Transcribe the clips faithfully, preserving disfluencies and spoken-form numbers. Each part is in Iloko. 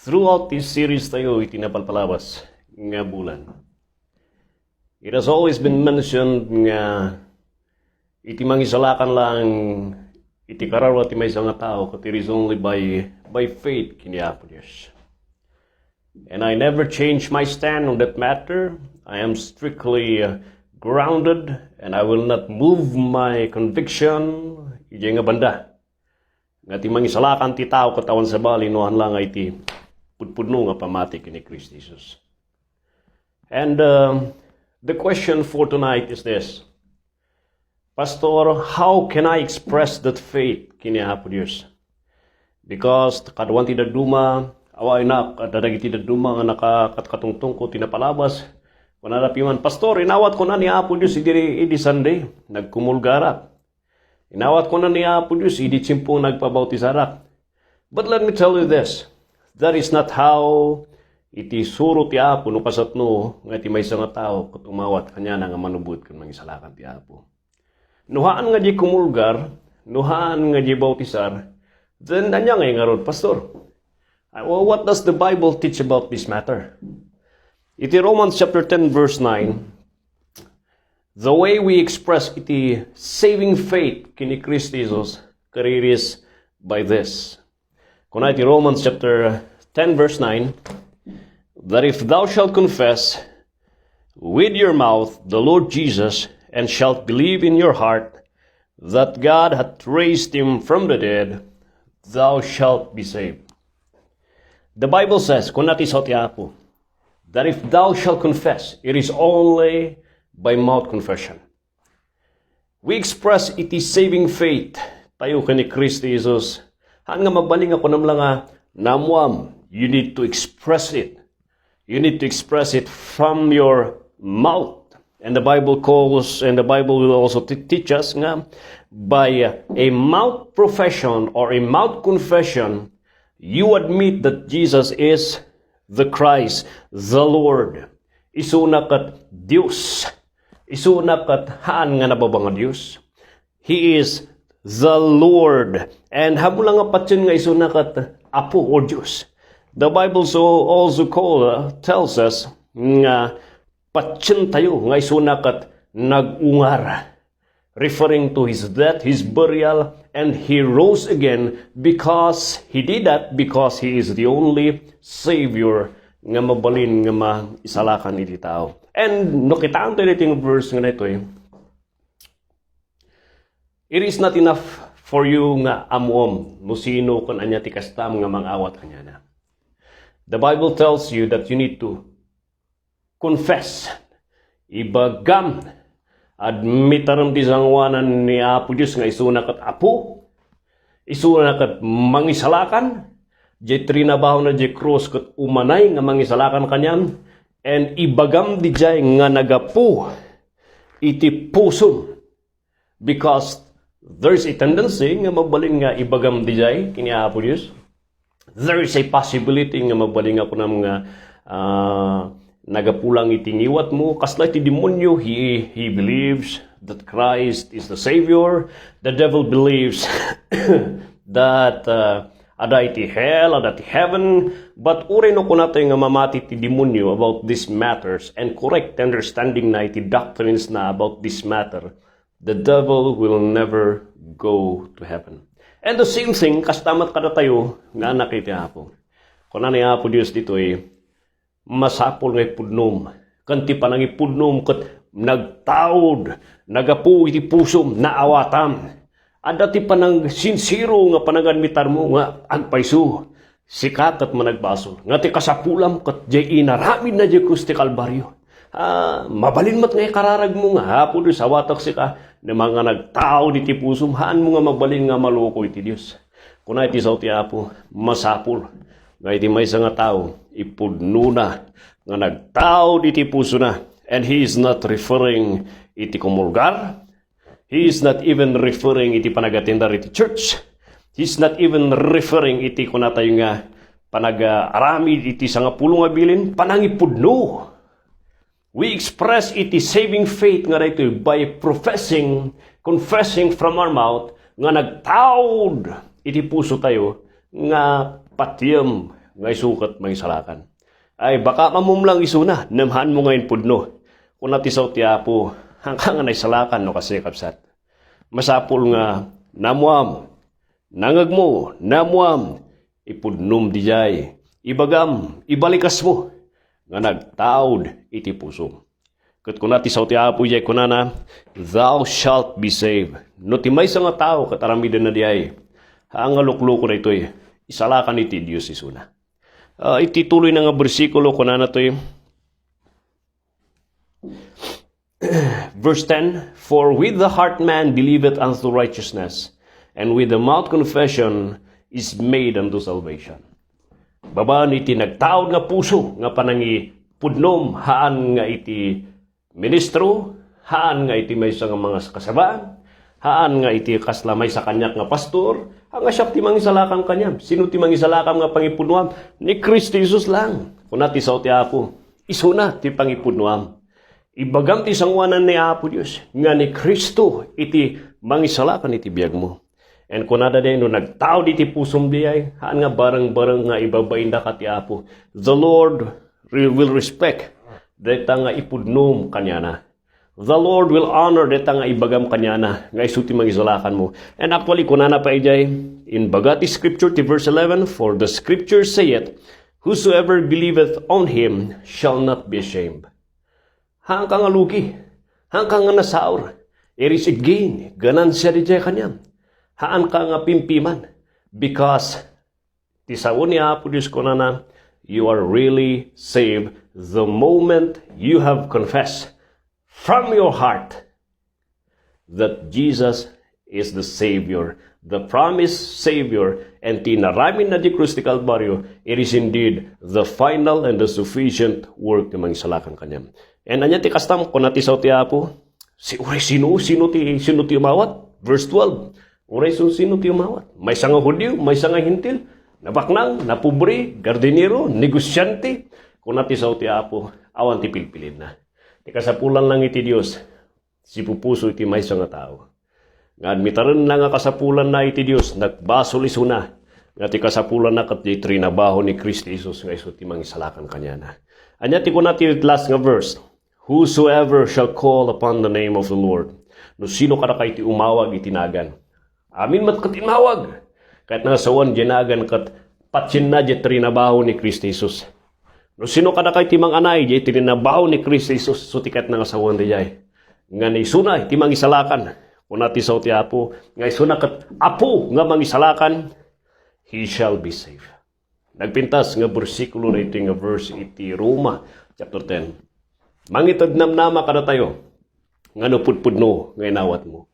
Throughout this series tayo, iti napalpalabas nga bulan, it has always been mentioned nga iti mangisalakan lang iti kararua ti maysa nga tao, ket it is only by, by faith ken ni Apo Dios. And I never change my stand on that matter. I am strictly, uh, grounded, and I will not move my conviction idiay nga banda. Nga ti mangisalakan ti tao ket awan sabali no haan la nga iti pudpudno nga pamati ken ni Cristo Jesus. And, um, the question for tonight is this: Pastor, how can I express that faith ken ni Apo Dios? Because kaduan ti dadduma, awanak, adda dagiti dadduma nga nakakatkatungtungko ti napalabas. Kunada piman, "Pastor, inawatko na ni Apo Dios idi, idi Sunday. Nagkumulgarak. Inawatko na ni Apo Dios idi tiempo nagpabautisara." But let me tell you this, that is not how iti suro ti Apo no kasatno nga iti maysa nga tao ket umawat kaniana nga manubot ken mangisalakan ti Apo. No haan nga di kumulgar, no haan nga di bautisar, then ania ngay ngarud, Pastor? Uh, wha-, what does the Bible teach about this matter? Iti Romans chapter ten, verse nine, the way we express iti saving faith ken ni Cristo Jesus, it is by this. Kuna iti Romans chapter ten, verse nine, that if thou shalt confess with your mouth the Lord Jesus, and shalt believe in your heart that God hath raised him from the dead, thou shalt be saved. The Bible says, kuna ti sao ti Apo, that if thou shalt confess, it is only by mouth confession. We express iti saving faith tayo ken ni Cristo Jesus. Haan nga mabalin nga kunam la nga naammuam. You need to express it. You need to express it from your mouth. And the Bible calls, and the Bible will also t-, teach us nga by a mouth profession or a mouth confession, you admit that Jesus is the Christ, the Lord. Isuna ket Dios. Isuna ket haan nga nababa nga Dios. He is the Lord. And haanmo la nga patien nga isuna ket Apo or Dios. The Bible so also call, uh, tells us nga patien tayo nga isuna ket nag-ungar, referring to his death, his burial, and he rose again because he did that because he is the only Savior nga mabalin nga maisalakan iti tao. And no kitaem tayo ditoy nga verse nga daytoy, it is not enough for you nga ammuam no sino ken ania ti kastam nga mangawat kaniana. The Bible tells you that you need to confess. Ibagam, admitarem ti sangoanan ni Apo Dios nga isuna ket Apo, isuna ket mangisalakan, diay trinabahona diay krus ket umanay nga mangisalakan kaniam, and ibagam didiay nga nagapu iti pusom. Because there's a tendency nga mabalin nga ibagam diay ken ni Apo Dios. There is a possibility nga mabalin nga kunam nga, ah, nagapu lang iti ngiwatmo. Kasla iti demonio, he, he believes that Christ is the Savior. The devil believes that, uh, adda iti hell, adda iti heaven. But uray no kunatayo nga mamati ti demonio about these matters and correct understanding na iti doctrines na about this matter, the devil will never go to heaven. And the same thing, kasta met kadatayo nga anak iti Apo. Kuna ni Apo Dios ditoy, masapul nga ipudnom. Ken ti panangipudnom ket nagtaud, nagapu iti pusom, naawatam. Adda ti panangsinsiro nga panagadmitarmo nga agpayso. Sika ket managbasol nga ti kasapulam ket diay inaramidna diay krus ti Kalbario. Ah, mabalin met nga ikararagmo nga, "Apo Dios, awatek sika," ngem nga nagtaud iti pusom, haanmo nga mabalin nga maloko iti Dios. Kuna iti sao ti Apo, masapul nga iti maysa nga tao, ipudnona nga nagtaud iti pusona. And he is not referring iti kumulgar. He is not even referring iti panag-attendar iti church. He is not even referring iti kunatayo nga panag-aramid iti sangapulo nga bilin, panangipudno. We express iti saving faith nga daytoy by professing, confessing from our mouth nga nagtaud iti puso tayo nga patiem nga isu ket mangisalakan. Ay, baka ammom lang isuna, ngem haanmo nga impudno. Kuna ti sao ti Apo, haanka nga naisalakan no kasta, kabsat. Masapul nga naammoam, nangngegmo, naammoam, ipudnom diay, ibagam, ibalikasmo, nga nagtaud iti pusom. Ket kuna ti sao ti Apo diay kunana, "Thou shalt be saved." No ti maysa nga tao ket aramidenna diay, haan nga lukluko daytoy, isalakan iti Dios isuna. Ah, iti tuloyna nga bersikulo, kunana toy, verse ten, "For with the heart man believeth unto righteousness, and with the mouth confession is made unto salvation." Babaen iti nagtaud nga puso nga panangipudnom, haan nga iti ministro, haan nga iti maysa nga mga kasabaan, haan nga iti kasla maysa kaniak nga pastor, haan nga siak ti mangisalakan kaniam. Sino ti mangisalakan nga pangipudnoam? Ni Cristo Jesus lang. Kuna ti sao ti Apo, isuna ti pangipudnoam. Ibagam ti sangoanan ni Apo Dios nga ni Cristo iti mangisalakan iti biagmo. And kunada diay, no nagtaud iti pusom diay, haan nga bareng-bareng nga ibabainda kat ti Apo. The Lord re-, will respect dayta nga ipudnom kaniana. The Lord will honor dayta nga ibagam kaniana nga isu ti mangisalakanmo. And actually, kunana pa idiay, imbaga ti scripture ti verse eleven, "For the scripture saith, Whosoever believeth on him shall not be ashamed." Haanka nga lugi. Haanka nga nasaur. It is a gain, ganansia diay kaniam. Haanka nga pimpiman. Because ti sao ni Apo Dios kunana, you are really saved the moment you have confessed from your heart that Jesus is the Savior, the promised Savior, and ti inaramidna diay krus ti Kalbario, it is indeed the final and the sufficient work ti mangisalakan kaniam. And ania ti kastam, kuna ti sao ti Apo, si, uray sino, sino ti, sino ti umawat? Verse twelve. Uray sino, sino ti umawat? Maysa nga Judio, maysa nga Hentil, nabaknang, napobre, gardinero, negosiante. Kuna ti sao ti Apo, awan ti pilpilinna. Ti kasapulan lang iti Dios, sipupuso iti maysa nga tao. Nga admitarenna nga kasapulanna iti Dios, nagbasol isuna nga ti kasapulanna ket diay trinabaho ni Cristo Jesus nga isu ti mangisalakan kaniana. Ania ti kuna ti last nga verse? "Whosoever shall call upon the name of the Lord." No sino kadakayo ti umawag iti nagan. Amin met ket immawag. Kayatna nga sawen diay nagan ket patienna diay trinabaho ni Cristo Jesus. No sino kadakayo ti manganay diay trinabaho ni Cristo Jesus, isu ti kayatna nga sawen diay. Nga ni isuna ti mangisalakan. Kuna ti sao ti Apo, nga isuna ket Apo nga mangisalakan, he shall be saved. Nagpintas nga bersikulo daytoy nga verse iti Roma chapter ten. Mangited namnama kadatayo nga napudpudno nga inawatmo.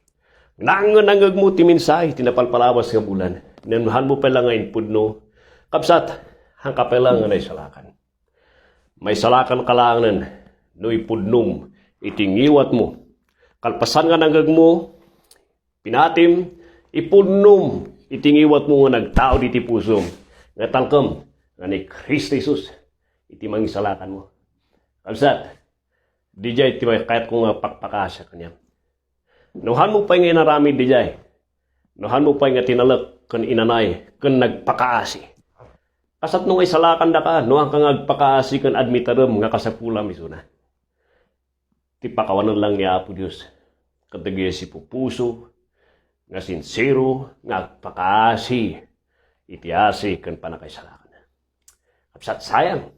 Nangngeg-angngegmo ti mensahe ti napalpalabas nga bulan. Ngem haanmo pay la nga impudno, kabsat, haanka pay la nga naisalakan. Maisalakanka laengen no ipudnom iti ngiwatmo. Kalpasan nga nangngegmo, pinatim, ipudnom iti ngiwatmo nga nagtaud iti pusom nga talkem nga ni Cristo Jesus iti mangisalakanmo. Kabsat, diay ti kayatko nga pakpakaasiak kaniam. No haanmo pay nga inaramid diay, no haanmo pay nga tinalek ken inanay ken nagpakaasi, kasapno nga isalakandaka no haanka nga agpakaasi ken admitarem nga kasapulam isuna. Ti pakawanen lang ni Apo Dios kadagiti sipupuso nga sinsero nga agpakaasi iti asi ken pannakaisalakan. Kabsat, sayang.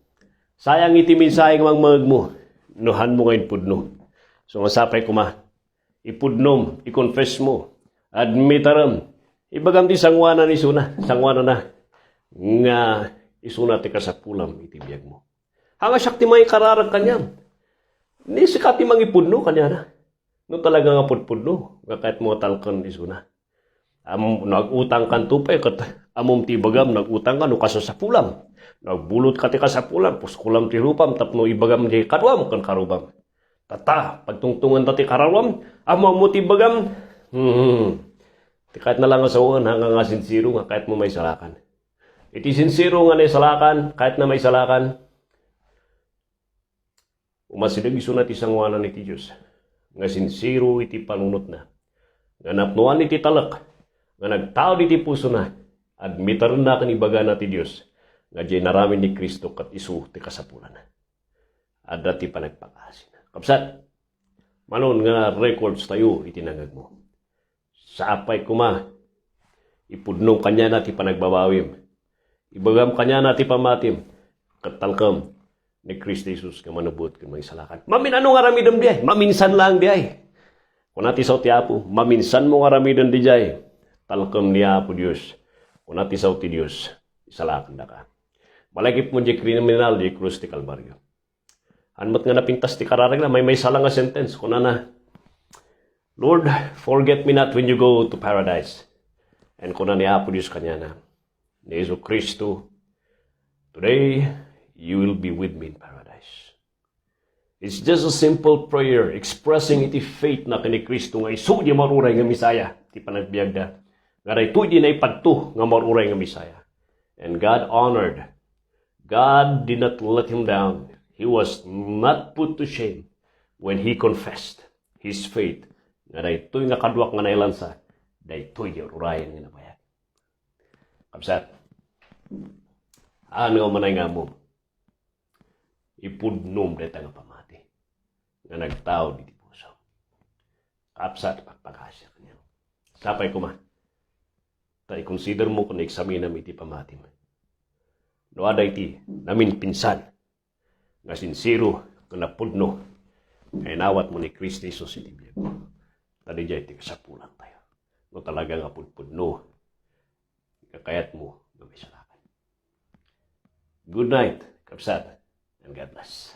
Sayang iti mensahe nga mangngegmo no haanmo nga impudno. So, masapay koma, ipudnom, i-confess mo, admitarem, ibagam ti sangoanan isuna, sangoananna, nga isuna ti kasapulam iti biagmo. Haan nga siak ti mangikararag kaniam. Ni sika ti mangipudno kaniana. No talaga nga pudpudno, nga kayatmo nga talken isuna. Am-, no agutangkanto pay, ket ammom ti ibagam, no agutangka, no kasasapulam. No agbulotka ti kasapulam, puskolam ti rupam, tapno ibagam diay kaduam ken karubam. Tatta, pagtungtunganta ti kararuam, ammomo ti ibagam. Hmm. Ti kayatna lang nga sawen, haan nga sinsero nga kayatmo maisalakan. Iti sinsero nga naisalakan, kayatna maisalakan, umasideg isuna ti sangoanan iti Dios nga sinsero iti panunotna, nga napnoan iti talek, nga nagtaud iti pusona, admitarenna ken ibagana ti Dios nga diay inaramid ni Cristo ket isu ti kasapulanna. Adda ti panagpakaasin. Kabsat, manon nga records tayo iti nangegmo. Sapay koma, ipudnom kaniana ti panagbabawim. Ibagam kaniana ti pamatim. Ket talkem ni Cristo Jesus nga manubot ken mangisalakan. Mamin-ano nga aramidem diay? Maminsan lang diay. Kuna ti sao ti Apo, maminsan mo nga aramiden diay. Talkem ni Apo Dios. Kuna ti sao ti Dios, isalakendaka. Malagip mo di kriminal di krus ti Kalbario. Ano met nga napintas ti kararagna, maymaysa lang nga sentence. Kunana, "Lord, forget me not when you go to paradise." And kuna ni Apo Dios kaniana, ni Jesu Cristo, "Today, you will be with me in paradise." It's just a simple prayer expressing iti faith na ken ni Cristo nga isu di maruray nga Messiah ti panagbiagda. Nga daytoy di naipadto nga maruray nga Messiah. And God honored. God did not let him down. He was not put to shame when he confessed his faith. Nga daytoy nga kaduak nga nailansa, daytoy di rurayen nga nabayag. Kabsat, ano nga manay nga mo? Ipudnom dayta nga pamati nga nagtaud iti puso. Kabsat, pagpagasiak niya. Sapay koma, ta ikonsider mo ken eksaminam iti pamatim. No adda iti naminpinsan nga sinsero ken napudno nga inawat mo ni Cristo Jesus iti biagmo. Ta diay ti kasapulan tayo. No talaga nga pudpudno, kakayat mo nga maisalakan. Good night, kabsat, and God bless.